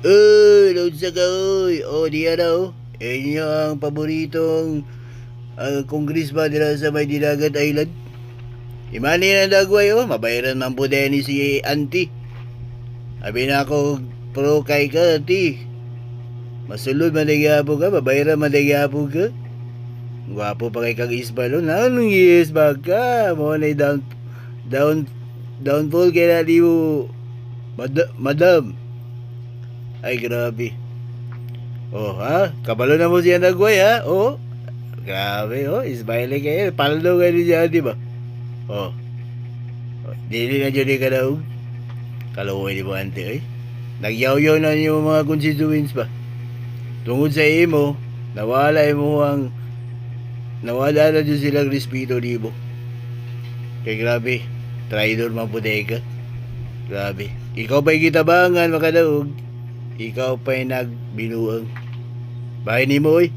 Uy, unsa ka, uy. Oh, diya na oh. Inyo ang paboritong congressman dira sa may Dinagat Island. Imani na dagway oh, mabayaran man po din si auntie. Abi na ako, pro kay ka, auntie. Masulod man nagyapo ka, babayaran man nagyapo ka. Gwapo pa kay kag isbalo na anong isbag ka? Mo na downfall kay na di mo madam. Ay, grabe. Oh, ha? Kabalo na mo siya nagway, ha? Oh. Grabe, oh. Smiling kayo. Paldo kayo siya, di ba? Oh. Oh, dili na dyan ka daw. Kaluoy di mo, ante, oy. Nagyaw-yaw na niyo mga constituents ba? Tungod sa imo, nawala imo ang nawala na dyan silang respeto di mo. Kay grabe, traidor man po ka. Grabe. Ikaw ba'y gitabangan makadaog? Ikaw pa'y nagbinuang. Bahay ni mo, oy.